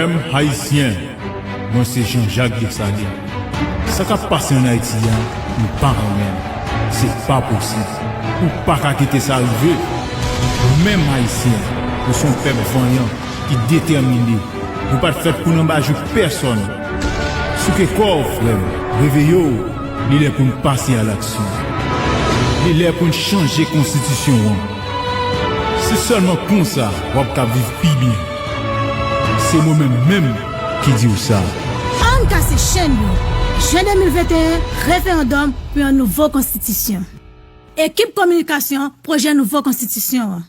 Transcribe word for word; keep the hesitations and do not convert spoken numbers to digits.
Frè m ayisyen, mwen se Jean Jacques Dessalines. Sa k ap pase ann Ayiti a, m pa renmen l. Se pa posib. Ou pa ka kite sa rive. Nou menm ayisyen, nou se yon pèp vanyan ki detèmine. Nou pa t fèt pou n anba jou pèsonn. Souke kò w, frè m. Reveye w. Li lè pou n pase a laksyon. Li lè pou n chanje konstitisyon an. Se sèlman konsa w ap ka viv pi byen. Se mwen menm menm ki di w sa. Ann kase chenn yo. Jen de mil venteyen, referandòm pou yon nouvo konstitisyon. Ekip kominikasyon pwojè nouvo konstitisyon an.